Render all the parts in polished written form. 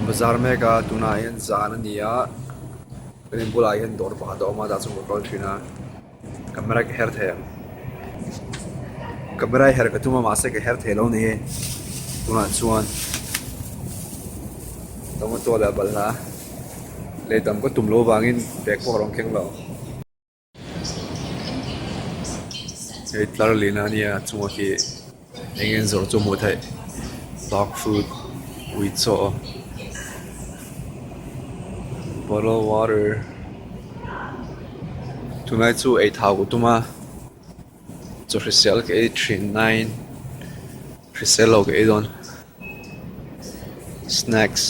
Bazar mek a tunah hian zan a ni a kan in bulah hian dawr pakhat a awm a tah chuan ka kal thin a camera ka her thei ang camera hi her ka tum a mahse ka her thei lo a ni hi tunah chuan tomato leh balhla lei tam ka tum loh avangin bag pawh ka rawn keng lo. Hei tlar lihna a nia a chungah khi eng eng zawrh chu a hmuh theih dog food ui chaw bottle water tunlai chu ei thau ka tum a chaw hrisel ka ei thin nain hrisel lo ka ei dawn. Snacks.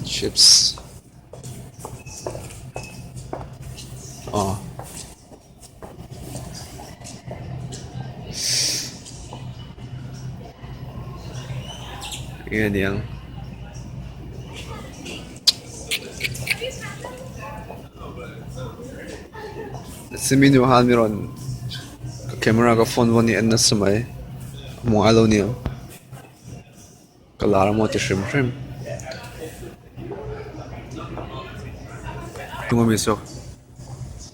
Chips. Aw. Enge niang simi nu han mi rawn ka camera ka phone vawn hi en nasa mai a hmu ngailo niang ka lar amaw ti hrim hrim tung ami saw.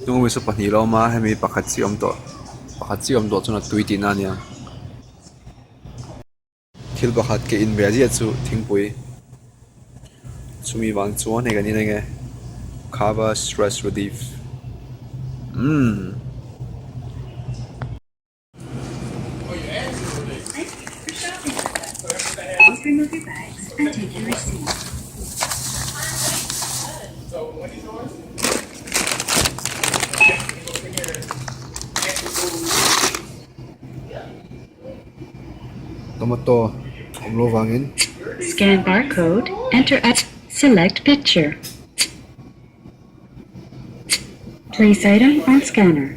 Hnung ami saw pahnih la awm a hemi pakhat chiah a awm tawh pakhat chiah a awm tawh chuan a tui tihna a nia thil pakhat ka in ve ziah chu thingpui chumi vang chuan hei kan in enge khava stress relief umm. Tomato awm lo vangin. Scan barcode, enter at select picture. Place item on scanner.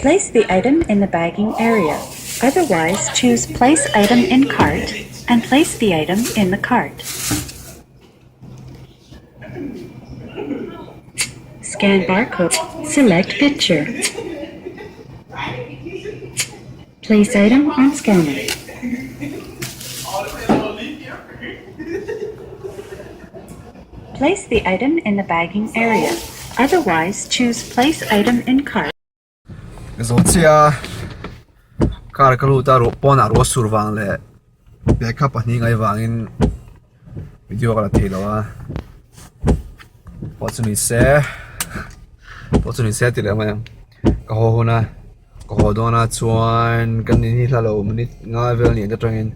Place the item in the bagging area. Otherwise, choose Place Item in Cart and place the item in the cart. Scan barcode. Select picture. Place item on scanner. Place the item in the bagging area. Otherwise, choose Place item in cart. Ka zawh chiah a car ka lut a ruah pawnah ruah sur vang leh bag kha pahnih ngai vangin video ka la thei lo a pawh chu ni se pawh chu ni se ti leh mai ang ka haw hun a ka haw dawn a chuan kan in hi hla lo minute nga vel ni atangin.